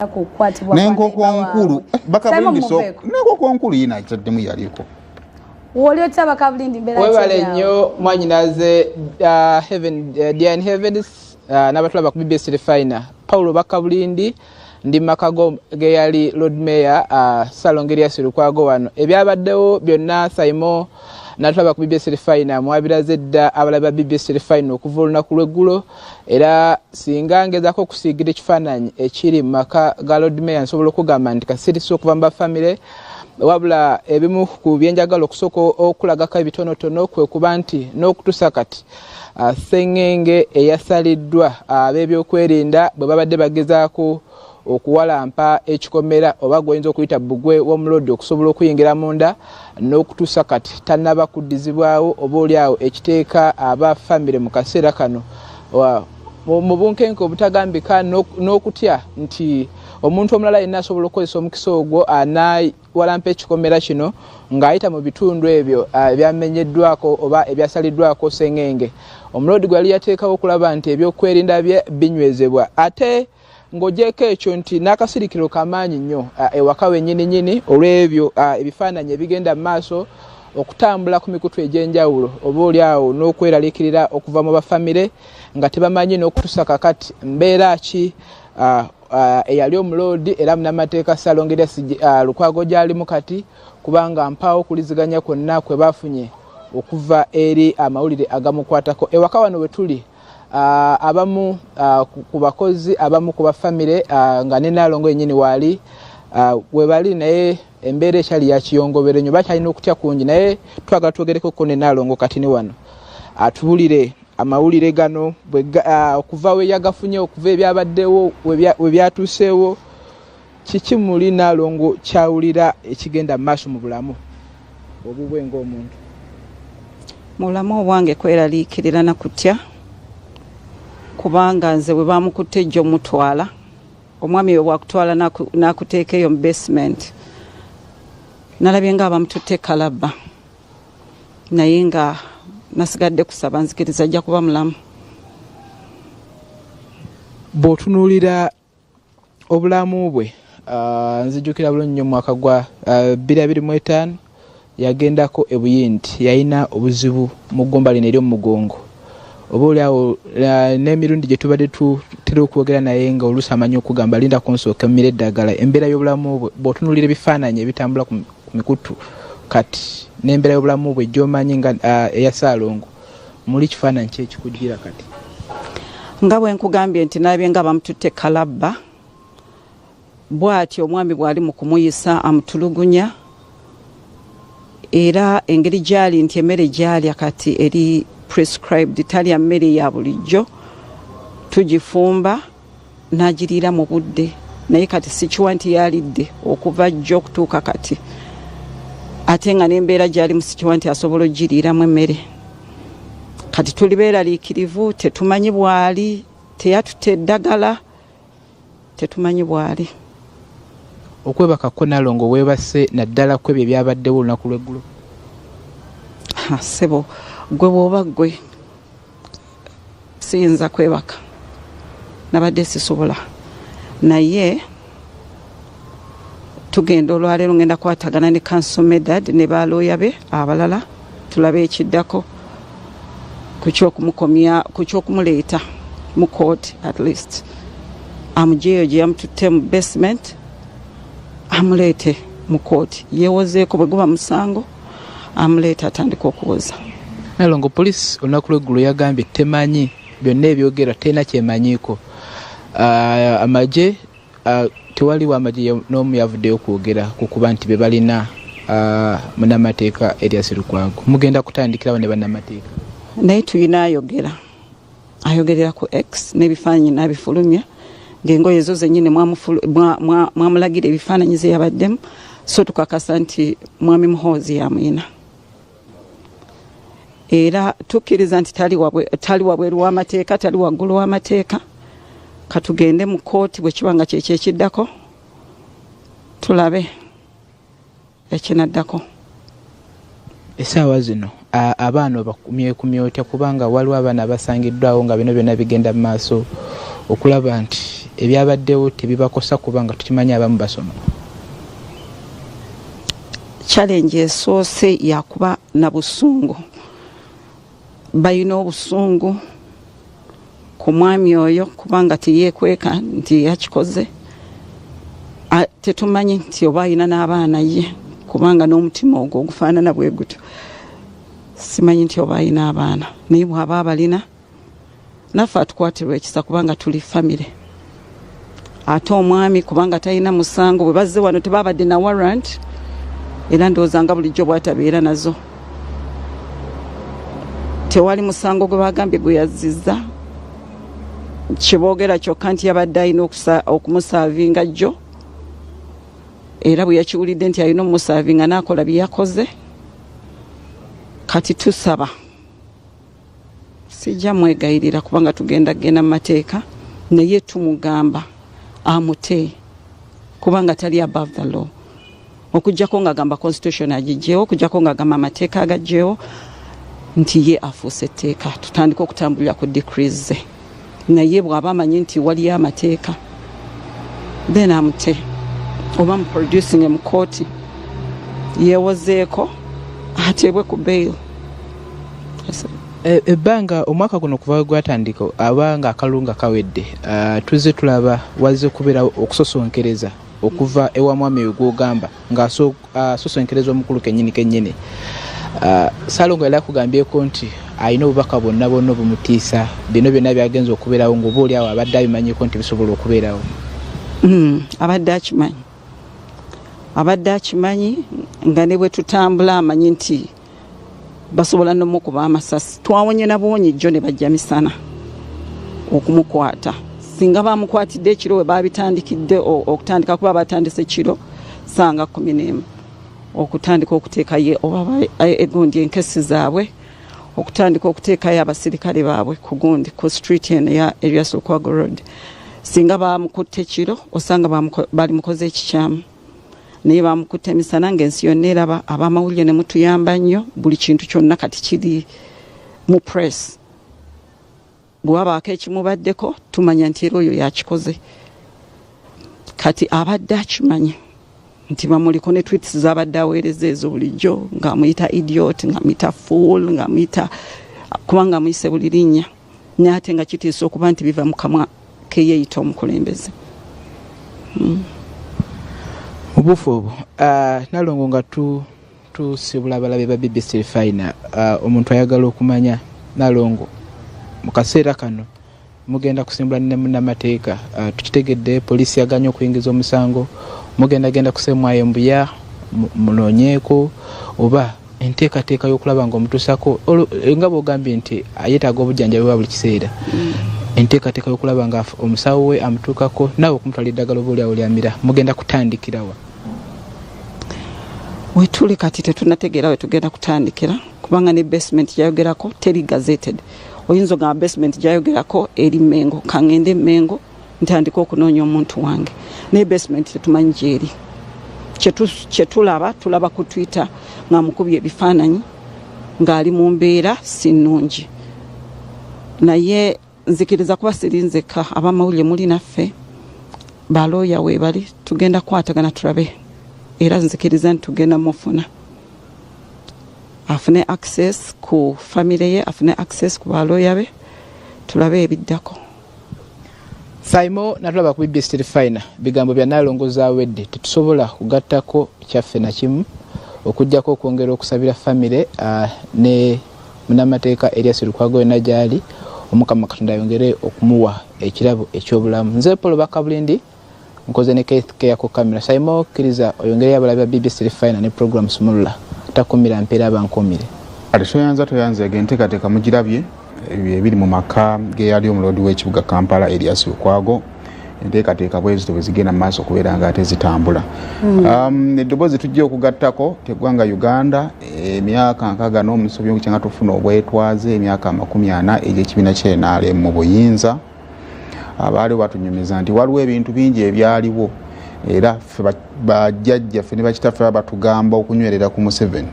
Kukwatibwa. N'enkoko nkulu n'enkoko nkulu yina akitaddemu yaliko. Woli otya, Bakabulindi? Mbeera Webale nnyo, mwanyinaze Heaven, Dian Heavens, n'abatulaba ku BBS Refina. Paulo Bakabulindi, ndi maka geyali Lord Mayor Ssalongo Erias Lukwago. Wano ebyabaddewo byonna, Saimo natulaba ku BBS Refina, mwabiraze dda abalabi ba BBS Refina okuva olunaku lweggulo. Era singa ngezaako okusiigira ekifaananyi ekiri mu maka ga Lord Mayor, nsobola okugamba nti kasirisi okuva mu bafamire. Wabula ebimu ku byenjagala okusooka okulagako ebitonotono kwe kuba nti n'okutuusa kati, sengenge eyasaliddwa ab'ebyokwerinda bwe babadde bagezaako okuwalampa ekikomera, oba gwoyinza okuyita bbugwe w'omulodi, okusobola okuyingira munda, n'okutuusa kati tannaba kuddizibwawo. Oba oli awo ekiteeka aba famire mu kaseera kano mu bunkenke obutagambika n'okutya nti omuntu omulala yenna asobola okukozesa omukisa ogwo anawalampa ekikomera kino ng'ayita mu bitundu ebyo ebyamenyeddwako oba ebyasaliddwako sengenge omulodi gwe yali yateekawo okulaba nti ebyokwerinda bye binywezebwa. Ate ng'ogyeko ekyo nti n'akasirikiro kamaanyi nnyo ewaka wennyini nyini olw'ebyo ebifaananyi ebigenda mu maaso okutambula ku mikutu egy'enjawulo, oba oli awo n'okweraliikirira okuva mu bafamire nga tebamanyi n'okutusa kakati mbeera ki eyali omuloodi era munamateeka Ssalongo Erias Lukwago gy'alimu kati, kubanga mpaawo okuliziganya kwonna kwe bafunye okuva eri amawulire agamukwatako. Ewaka wano we tuli, abamu ku bakozi, abamu ku bafamire, nga ne Naalongo yennyini waali, webali, naye embeera ekyali yakiyongobero nnyo, bakyalina okutya kungi. Naye twagala twogerekoko ne Naalongo kati ni wano atubulire amawulire gano okuva we yagafunye, okuva ebyabaddewo we byatuuseewo. Kiki muli Naalongo kyawulira ekigenda mu maaso mu bulamu obubwe ng'omuntu? Mu bulamu obwange kweraliikirira na kutya, kubanga nze bwe bamukutte ejjo mutwala, omwami we bwakutwala n'akuteeka eyo mu basement, nalabye nga abamututte kalabba, naye nga nasigadde kusaba, nzikiriza ajja kuba mulamu. Bw'otunuulira obulamu bwe, nzijukira bulungi nnyo mwaka gwa 2025 yagendako e Buyindi, yalina obuzibu mu ggumba lino ery'omu mugongo. Oba oliawo n'emirundi gye tubadde tutera okwogera naye nga oluusi amanyi okugamba, "Linda kunsooka mmira eddagala." Embeera y'obulamu bwe, bw'otunuulira ebifaananyi ebitambula ku mikutu kati n'embeera y'obulamu bwe gy'omanyi nga eya Ssaalongo, muli kifaananyi ki ekikujjira kati? Nga bwe nkugambye nti nalabye nga bamututte kalabba, bw'atyo omwami bw'ali mu kumuyisa amutulugunya, era engeri gyali nti emmere gyalya kati eri prescribed, talya mmere ya bulijjo, tugifumba n'agiriira mu budde, naye kati sikiwa nti yalidde okuva jjo okutuuka kati, ate nga n'embeera gyalimu sikiwa nti asobola ogiriiramu emmere. Kati tuli beeraliikirivu, tetumanyi bw'ali, teyatuta eddagala, tetumanyi bw'ali. Okwebakako, Nalongo, weebase naddala ku ebyo ebyabaddewo olunaku lw'eggulo? Ssebo, gwe bw'oba ggwe, siyinza kwebaka, nabadde sisobola. Naye tugenda olwaleero, ngenda kwatagana ne Counsel Medard ne balooya be abalala, tulabe ekiddako ku kyokumukomya, ku kyokumuleeta mu court, at least amugyeyo gye yamututte mu basement, amuleete mu kooti yeewozeeko. Bwe guba musango, amuleete atandika okuwoza. Nalongo, poliisi olunaku lweggulo yagambye temanyi byonna ebyogerwa, terina kyemanyiiko. Amagye, tewaliwo amagye n'omu yavuddeyo okwogera ku kuba nti be balina munnamateeka Erias Lukwago. Mugenda kutandikirawo ne bannamateeka? Naye tuyina ayogera, ayogerera ku X n'ebifaananyi n'abifulumya ng'engoye zo zennyini mwamulagira ebifaananyi ze yabaddemu, so tukakasa nti mwami Muhoozi yamuyina. Era tukkiriza nti tali wabweru w'amateeka, tali waggulu w'amateeka. Katugende mu kooti, bwe kiba nga kyekyo ekiddako, tulabe ekinaddako. Essaawa zino abaana obakumyekumye otya? Kubanga waliwo abaana abasangiddwawo nga bino byonna bigenda mu maaso, okulaba nti Ebyabaddewo tebibakosa kubanga tukimanyi abamu basoma. Challenge esoose yakuba na busungu. Balina obusungu ku mwami oyo kubanga teyeekweka nti yakikoze. Tetumanyi nti oba alina n'abaana ye, kubanga n'omutima ogwo ogufaanana bwe gutyo, simanyi nti oba alina abaana. Naye bw'aba abalina, naffe atukwatirwa ekisa kubanga tuli famire. Ate omwami kubanga talina musango, bwe bazze wano tebabadde na warrant, era ndowooza nga bulijjo bw'atabeera nazo. Tewali musango gwe bagambye gwe yazizza. Kyeboogera kyokka nti yabadde alina okumuservinga jjo, era bwe yakiwulidde nti alina okumuservinga n'akola bye yakoze. Kati tusaba, sijja mwegayirira kubanga tugenda kugenda mu mateeka, naye tumugamba amute kubanga tali above the law, okuggyako ng'agamba constitution agigyewo, okuggyako ng'agamba amateeka agagyewo nti ye afuuse etteeka, tutandike okutambulira ku decrees ze. Naye bw'aba amanyi nti waliyo amateeka, then amute oba muproducing mu kooti yeewozeeko, ateebwe ku bail. Ebbanga omwaka guno kuva we gwatandika aba nga akalulu nga kawedde, tuzze tulaba wazze kubeerawo okusosonkereza okuva ewa mwami we gwogamba ng'asosonkereza omukulu kennyini kennyini. Ssalongo yali akugambyeko nti alina obubaka bwonna bwonna obumutiisa, bino byonna byagenza okubeerawo ng'oba oli awo abadde abimanyiko nti bisobola okubeerawo? Abadde akimanyi, abadde akimanyi nga ne bwe tutambula amanyi nti basobola nomukuba amasasi. Twawonye na buwonyi jjo ne bajja misana okumukwata. Singa bamukwatidde ekiro we babitandikidde okutandika, kuba batandise kiro sanga 11 okutandika okuteekayo oba egundi enkesi zaabwe, okutandika okuteekayo abasirikale baabwe ku gundi ku street eno ya Erias Lukwago Road. Singa bamukutte kiro, osanga bali mukoze ekikyamu, naye bamukutte emisana ng'ensi yonna eraba. Abamawulire ne mutuyamba nnyo, buli kintu kyonna kati kiri mu press. Bwe wabaako ekimubaddeko, tumanya nti era oyo yakikoze. Kati abadde akimanyi nti bamuliko ne tweets zabadde aweereza ezo bulijjo, ng'amuyita idiot, ng'amuyita fool, ng'amuyita, kubanga amuyise buli linnya, naye ate nga kitiisa okuba nti biva mu kamwa keyeeyita omukulembeze. Mu buufu obwo, Nalongo, nga tusibula abalabe ba BBC Fina, omuntu ayagala okumanya, Nalongo, mu kaseera kano mugenda kusimbula ne munnamateeka. Tukitegedde poliisi yaganye okuyingiza omusango. Mugenda genda kusemwayo mbuya munoonyeeko oba enteekateeka y'okulaba nga omutuusako nga bw'ogambye nti yeetaaga obujjanjabi bwa buli kiseera, enteekateeka y'okulaba nga omusawo we amutuukako naawe okumutwala eddagala oba oliawo lyamira, mugenda kutandikirawa? Wetuli kati tetunategeera wetugenda kutandikira, kubanga ne basement gyayogerako teri gazetted. Oyinza ogamba basement gyayogerako eri Mengo, kaŋŋende Mengo ntandika okunoonya omuntu wange, naye basement tetumanyi gyeri. Kyetulaba, tulaba ku Twitter ng'amukubye ebifaananyi ng'ali mu mbeera si nnungi. Naye nzikiriza kuba siri nzekka, abamawulire muli naffe, balooya weebali, tugenda kukwatagana tulabe. Era nzikiriza nti tugenda mufuna, afune access ku famire ye, afune access ku balooya be, tulabe ebiddako. Saimo natulaba ku BBC Terefayina, bigambo bya Nalongo Zawedde, tetusobola kugattako kyaffe nakimu okuggyako okwongera okusabira famire ne munnamateeka Erias Lukwago yonna gy'ali, Omukama Katonda ayongere okumuwa ekirabo eky'obulamu. Nze Paul Bakabulindi, nkoze ne Keith Care ku kamera. Saimo, kkiriza oyongereyo abalabi ba BBC Terefayina ne program Sumulula takumira mpeera abankuumire. Kale toyanza, toyanzeega, enteekateeka mugirabye, ebyo ebiri mu maka g'eyali omuloodi w'ekibuga Kampala Erias Lukwago. Enteekateeka bwe zito bwe zigenda mu maaso okubeera nga ate zitambula. Eddoboozi tujja okugattako teggwanga Uganda emyaka 67 okukyanga tufuna obwetwaze, emyaka 40 egy'ekibiina ky'NRM mu buyinza. Abaaliwo batunyumiza nti waliwo ebintu bingi ebyaliwo, era ffe bajjajjaffe ne bakitaffe baba batugamba okunywerera ku Museveni.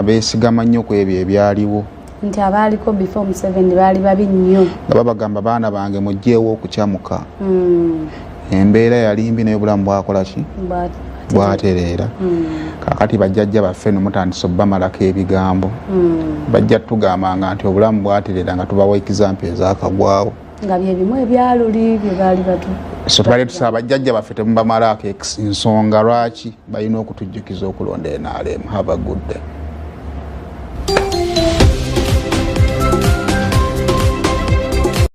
Beesigama nnyo ku ebyo ebyaliwo. Nti abaaliko before Museveni baali babi nnyo. Nga babagamba, baana bange, mugyewo okukyamuka. Embeera yali mbi, naye obulamu bwakola ki? Bwatereera. Kakati bajjajja baffe no mutandise obbamalako ebigambo. Bajja tugambanga nti obulamu bwatereera nga tubawa example ezakagwawo. Nga byebimu ebyaluli bye baali batu. So tubadde tusaba bajjajja baffe temubamalaako ensonga lwaki balina okutujjukiza okulonda NRM. Have a good day.